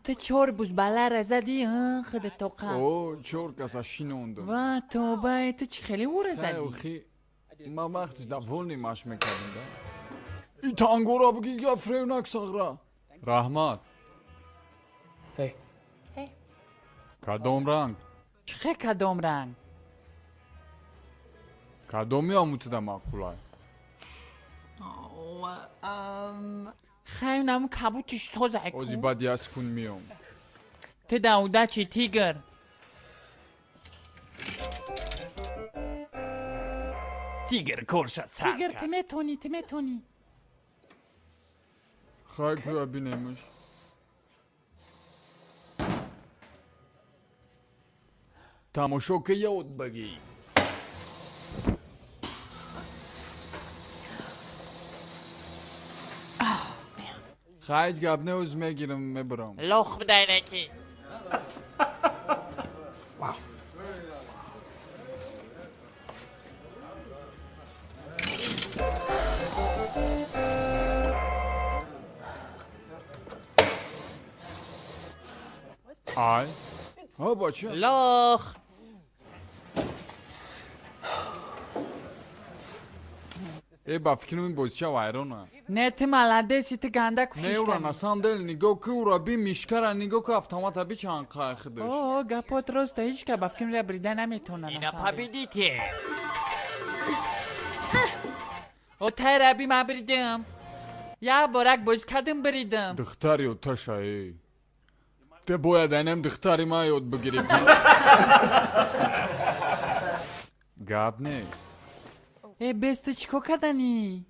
Ту чор бузбалара задӣ, худ тоқа. О, чор каса шинондум. Ва, тоба, ту чӣ хеле ура Хай, задӣ? Охи, ман вақтиш довольный маш мекардам да. И тангора буги, я фревнак сағра. Раҳмат. Hey. Кадом ранг? Чӣ хе кадом ранг? Кадоми амутида маъқулай? Хай, наму кабутиш созай. Ози баъд як секунд миём. Ту да удачи, тигр. Тигр корша сар Тигр, ту кард. метонӣ, ту метонӣ. Хай, кӯя бинемш. Тамошо ки, ёд багӣ. Хай, ҳеҷ гап не, оз мегирам, мебарам. Лох бидайнаки. Wow. Ай, ҳо, бача. Лох. Э, ба фикрам, ин бозича вайрона. Не, ту молодец и, ту ганда кӯшиш Не, ура кардӣ. На самом деле нигоҳ ки, ура би, мишкара нигоҳ ки, автомата би, чанд қай худаш. О, гапот роста, ҳеҷ ка ба фикрам ра брида наметонад. Ина победите. О, тайра би, ман бридам. Як борак бозӣ кардам, бридам. Духтари оташа, э, те бояд айнам духтари ман ёд бигирӣ, гап нест. Э, бес, ту чӣ кор карданӣ?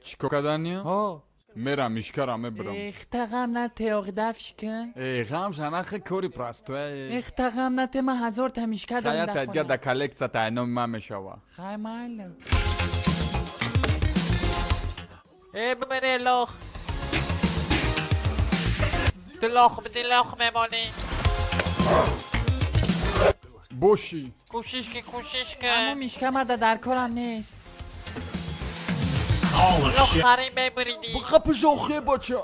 Чӣ кор кардани? Ҳо. Мерам, мишкара мебарам. Эхта, ғам нате, оғдафш кун. Э, ғам шанахи, кори простое. Эхта, ғам нате, ман ҳазорта мишка дорам Хаята дар дига хона. Да коллекция тайноми ман мешава. Хай, майли. Э, бимире, лох. Ту лох бидӣ, лох мемонӣ. Бошӣ. Кӯшиш ки, кӯшиш ки. Аммо мишка мада дар корам нест. Лох қариб мебуридӣ. Биқапиш, охе, бача.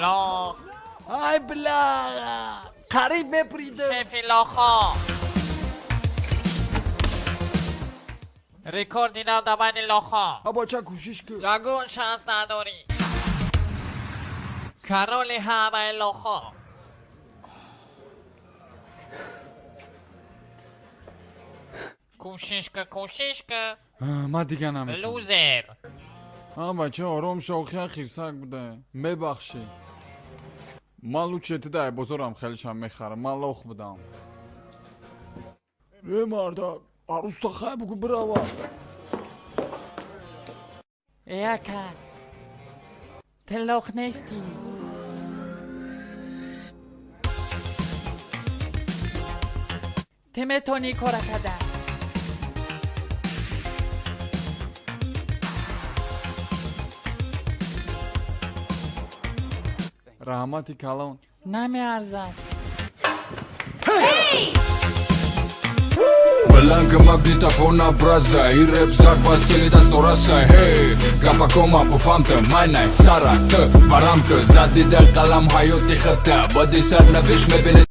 Лох. Ай, бля, қариб мепуридам. Шефи лохо. Рекорди нав дар байни лохо. А, бача, кӯшиш ки. Ягон шанс надорӣ. Короли ҳамаи лохо. Кӯшиш ка, кӯшиш ка. Ман дига наметавонам. Лузер. А, бача, ором шо, охия хирсак буда, мебахшӣ. Ман лучше тида бозорам хелишам мехарам, ман лох будам. Э, марда, арӯста хай бугу, бирава. Э, ака, ту лох нестӣ. Ту метавонӣ кора кардан. Раҳмати калон. Намеарзад. Бланка магнитофона браза и рэп зарба стили дастораса. Хей, гапакома буфамта майнай сара т варамка задида қалам ҳаёти хата бади сарнавишт мебинед.